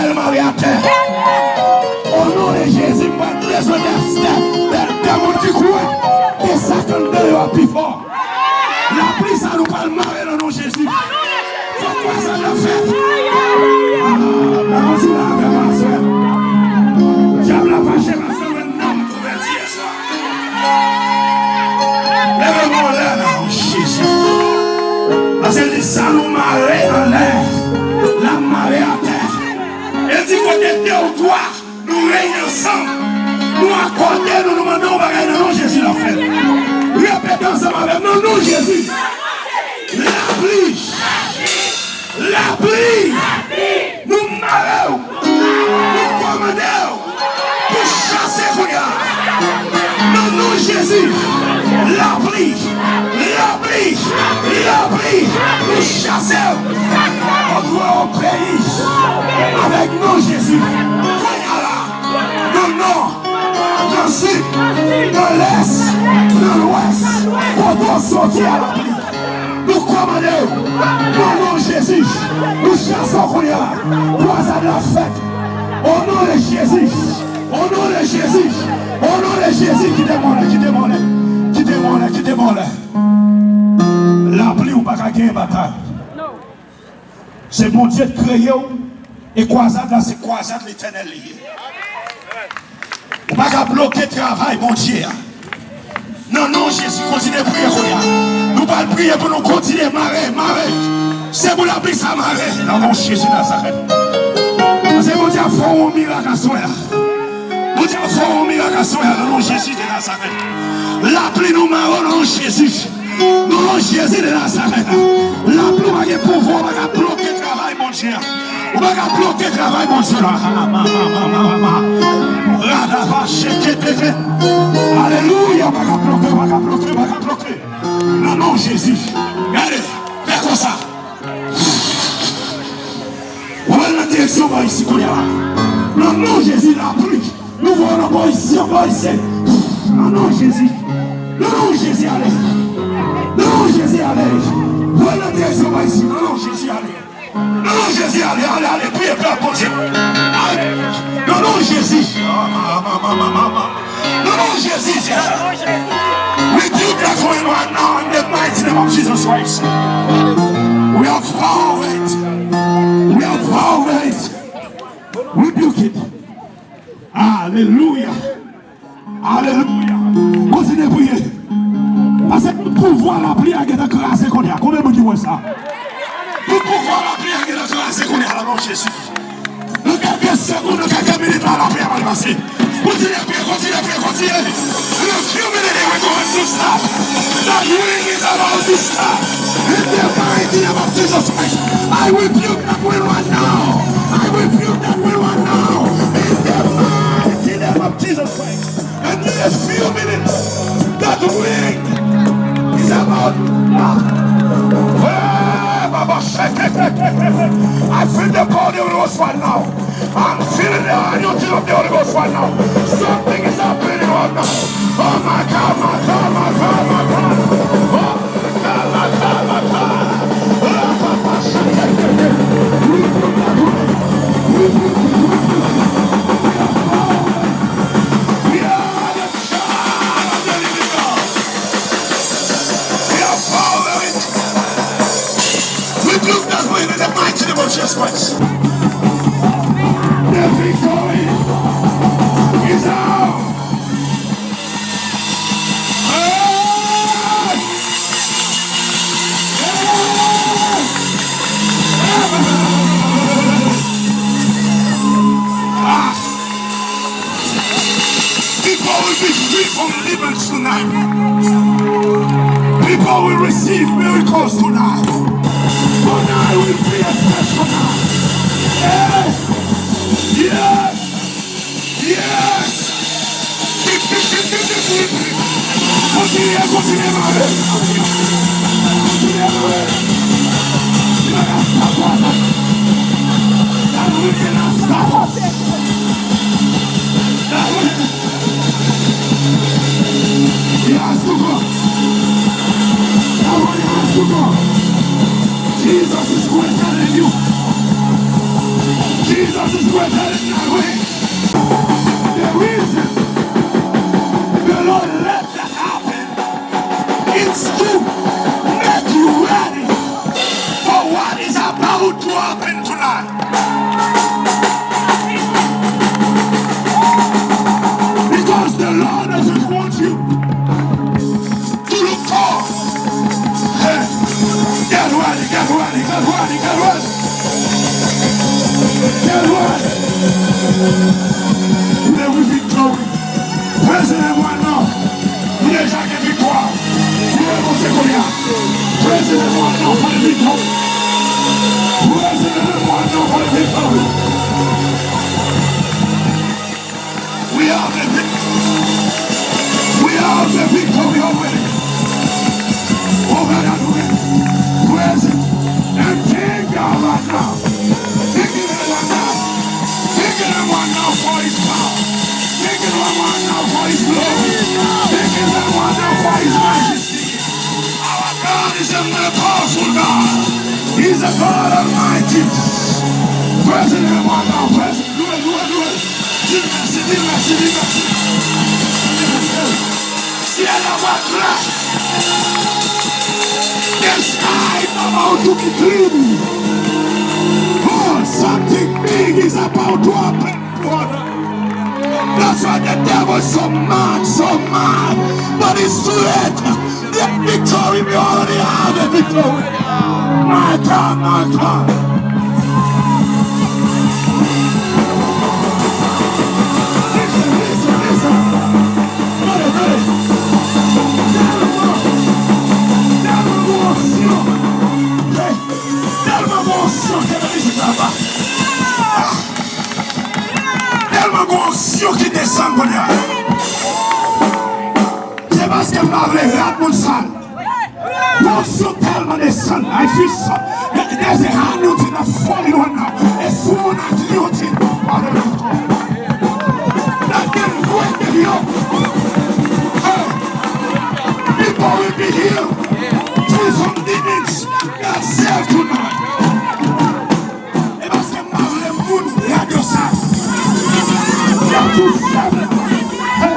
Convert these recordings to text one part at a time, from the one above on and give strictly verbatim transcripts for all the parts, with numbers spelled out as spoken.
L mare atè. O non de Jezi, m pa t bezwen tèstè. Lè de moun ki kwè, e sa k anndan yo a pi fò. Lapli sa nou pral mare nan non Jezi. Fòk kwazad la fèt. Ah, bagay sila avè pastè. Dyab la fache paske l wè nanm kouvèti yè swa. Leve men w anlè la, o Jezi. Paske l di sa nou mare anlè, l ap mare atè. E di kote de ou twa, nou reyini ansanm, nou akòde nou, nou mande yon bagay nan non Jezi, l ap fèt. Repete ansanm avè m, nan non Jezi. Lapli. Lapli. Nou mare w. Nou kòmande w pou chase kounye a. Nan non Jezi, lapli, lapli, lapli, nou chase w. Ou dwe obeyi avèk non Jezi. Kounye a la, nan nò, nan sid, nan lès, nan lwès, kote w soti a lapli. Nou kòmande w, nan non Jezi, nou chase w kounye a. Kwazad la fèt. O non de Jezi, o non de Jezi, o non de Jezi, kite m anlè, kite m anlè, kite m anlè, kite m anlè. Lapli ou pa ka genyen batay. Se Bondye k kreye w, e kwazad la se kwazad Letènèl li ye. Ou pa ka bloke travay Bondye a. Nan non Jezi, kontinye priye kounye a. Nou pral priye pou nou kontinye mare, mare. Se pou lapli sa mare. Nan non Jezi Nazarèt. Paske Bondye ap fè yon mirak aswè a. Bondye ap fè yon mirak aswè a nan non Jezi de Nazarèt. Lapli nou mare w nan non Jezi. Nan non Jezi de Nazarèt. Lapli pa gen pouvwa, ou pa ka bloke travay Bondye a. Ou pa ka bloke travay Bondye la. Radaba sheketeke. Alelouya, ou pa ka bloke, ou pa ka bloke, ou pa ka bloke. Nan non Jezi. Gade, fè konsa. Ou al nan direksyon bò isi kounye a la. Nan non Jezi, lapli. Nou voye nan bò isi, bò isi. Nan non Jezi. Nan non Jezi, ale. Nan non Jezi, ale. Voye nan direksyon bò isi. Nan non Jezi, ale. Nan non Jezi, ale, ale, ale. Priye pèp Bondye. Ale. Nan non Jezi. Nan non Jezi, yeah. Rebuke that wind right now in the mighty name of Jesus Christ. We have power over it. We have power over it. Rebuke it. Alelouya. Alelouya. Kontinye priye. Paske tout pouvwa lapli a gentan kraze kounye a. Konbyen moun ki wè sa? Tout pouvwa lapli a gentan kraze kounye a, nan non Jezi. Nan kèlke segonn, nan kèlke minit la, lapli a pral pase. Kontinye priye, kontinye priye, kontinye. In a few minutes, we're going to stop. That wind is about to stop. In the mighty name of Jesus Christ, I rebuke that wind right now. I rebuke that wind right now. In the mighty name of Jesus Christ. And in a few minutes, that wind is about. Ah, Baba, shake it. I feel the power of the Holy Ghost right now. I'm feeling the anointing of the Holy Ghost right now. Something is happening right now. Oh my God, my God, my God, my God. Oh my God, my God, my God. We are the child of the living God. We are power in it. We do that way in the mighty name of Jesus Christ. The victory is ours. Hey! Hey! Ah! People will be free from demons tonight. People will receive miracles tonight. Tonight will be a special night. Yes! Yes! Yes! Kontinye, kontinye mare. Kontinye mare. He has to go. That one has to go. Jesus is greater than you. to happen tonight. Because the Lord doesn't want you to look for. Hey, get ready, get ready, get ready, get ready. Get ready. May we victory. Prese nan mwa nan. Nou deja gen viktwa. Nou revanse kounye a. Prese nan mwa nan pou n viktwa. Prese nan mwa nan pou n viktwa. We have the victory. We have the victory already. Oh God, I do it. Prese. And thank God right now. Thank you, Lord, right now. Thank you, Lord, right now, for his power. Thank you, Lord, right now, for his glory. Thank you, Lord, right now, for his majesty. Our God is a powerful God. He's a God Almighty. Prese nan mwa nan, prese. Louwe, louwe, louwe. Di l mèsi, di l mèsi, di l mèsi. Syèl la va klè. The sky is about to be clean. Oh, something big is about to happen. That's why the devil is so mad, so mad. But it's too late. The victory, we already have the victory. My God, my God. Listen, listen, listen. Gade, gade. Tèlman, tèlman gon onksyon. Hey, tèlman gon onksyon ke nan mizik la ba. Ah! Tèlman gon onksyon ki desann kounye a. Se paske m pa vle rad moun sal. Gon onksyon tèlman desann, I feel so. There's a anointing that's falling on now. A supernatural anointing. That can break the yoke. Hey, people will be healed. Free from demons. That's there tonight. E paske m pa vle moun rad yo sal. Yo tou fèb. Hey.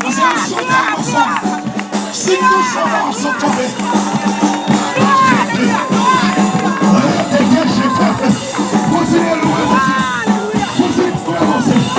Paske yon sot tèlman fò. Si nou sot la, w ap sot tonbe. Kontinye louwe Bondye. Kontinye louwe Bondye.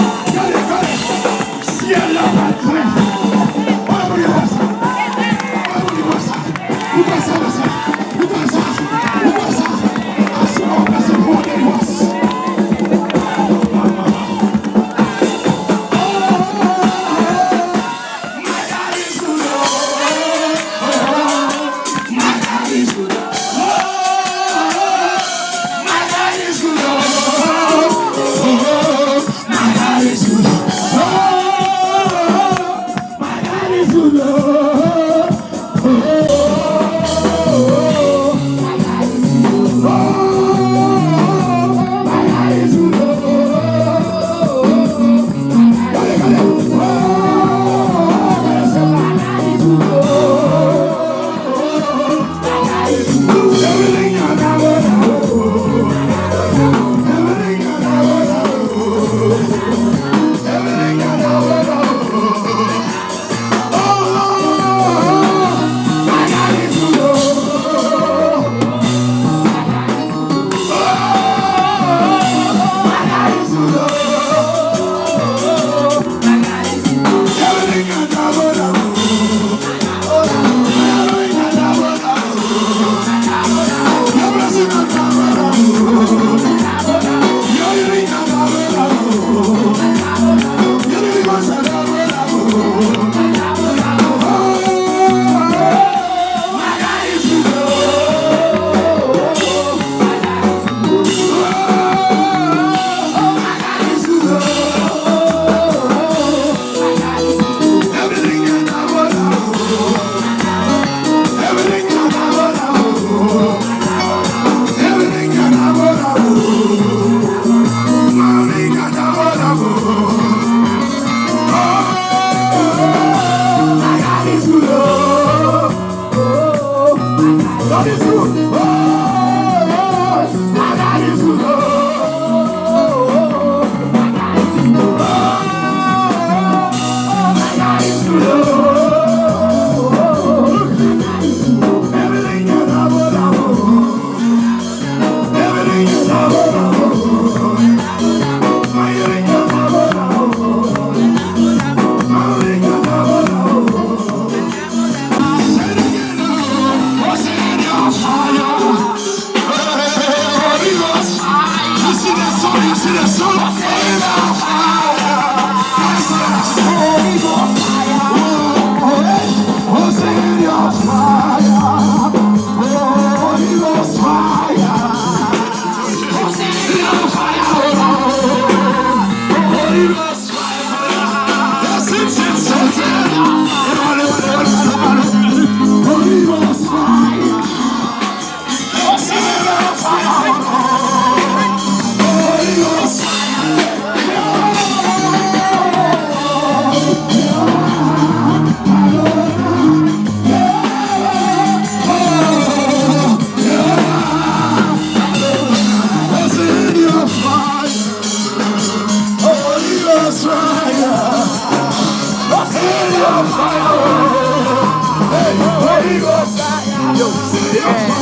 Yo, yeah.